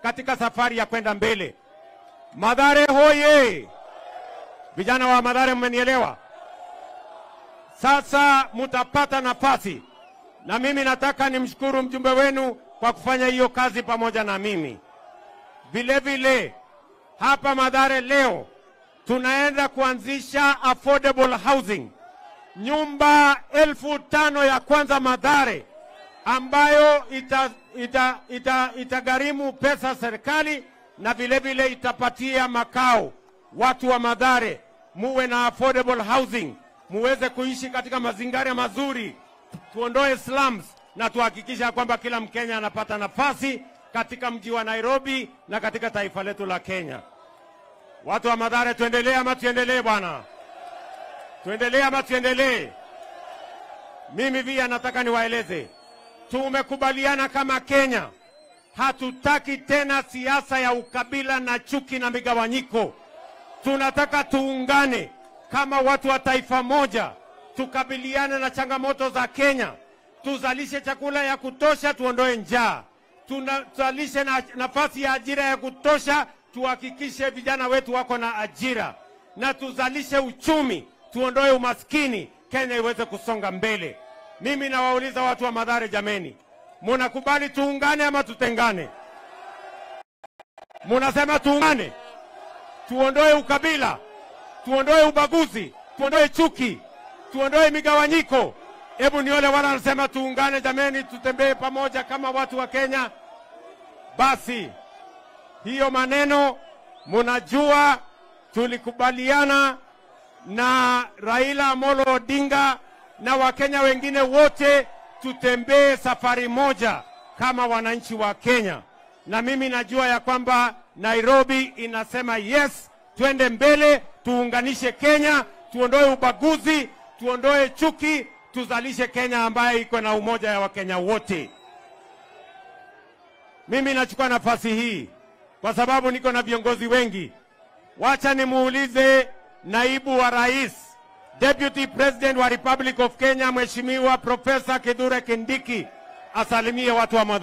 katika safari ya kwenda mbele. Mathare hoye! Vijana wa Mathare, mmenielewa? Sasa mtapata nafasi, na mimi nataka nimshukuru mjumbe wenu kwa kufanya hiyo kazi pamoja na mimi. Vile vile hapa Mathare leo tunaenda kuanzisha affordable housing, nyumba 5,000 ya kwanza Mathare, ambayo itagharimu pesa serikali, na vile vile itapatia makao watu wa Mathare. Muwe na affordable housing, muweze kuishi katika mazingira mazuri, tuondoe slums na tuhakikisha kwamba kila Mkenya anapata nafasi katika mji wa Nairobi na katika taifa letu la Kenya. Watu wa Mathare, tuendelee ama tuendelee bwana? Tuendelee ama tuendelee? Mimi pia nataka niwaeleze, tumekubaliana kama Kenya, hatutaki tena siasa ya ukabila na chuki na migawanyiko. Tunataka tuungane kama watu wa taifa moja, tukabiliane na changamoto za Kenya, tuzalishe chakula ya kutosha, tuondoe njaa, tuzalishe nafasi ya ajira ya kutosha, tuhakikishe vijana wetu wako na ajira, na tuzalishe uchumi, tuondoe umaskini, Kenya iweze kusonga mbele. Mimi nawauliza watu wa Mathare, jameni, mnakubali tuungane ama tutengane? Mnasema tuungane, tuondoe ukabila, tuondoe ubaguzi, tuondoe chuki, tuondoe migawanyiko. Hebu niole wala wanasema tuungane, jameni, tutembee pamoja kama watu wa Kenya. Basi hiyo maneno mnajua tulikubaliana na Raila Amolo Odinga na Wakenya wengine wote, tutembee safari moja kama wananchi wa Kenya. Na mimi najua ya kwamba Nairobi inasema yes, tuende mbele, tuunganishe Kenya, tuondoe ubaguzi, tuondoe chuki, tuzalishe Kenya ambayo iko na umoja ya Wakenya wote. Mimi nachukua nafasi hii kwa sababu niko na viongozi wengi. Wacha nimuulize naibu wa rais, Deputy President wa Republic of Kenya, Mheshimiwa Professor Kithure Kindiki, asalimie watu wa Mathare.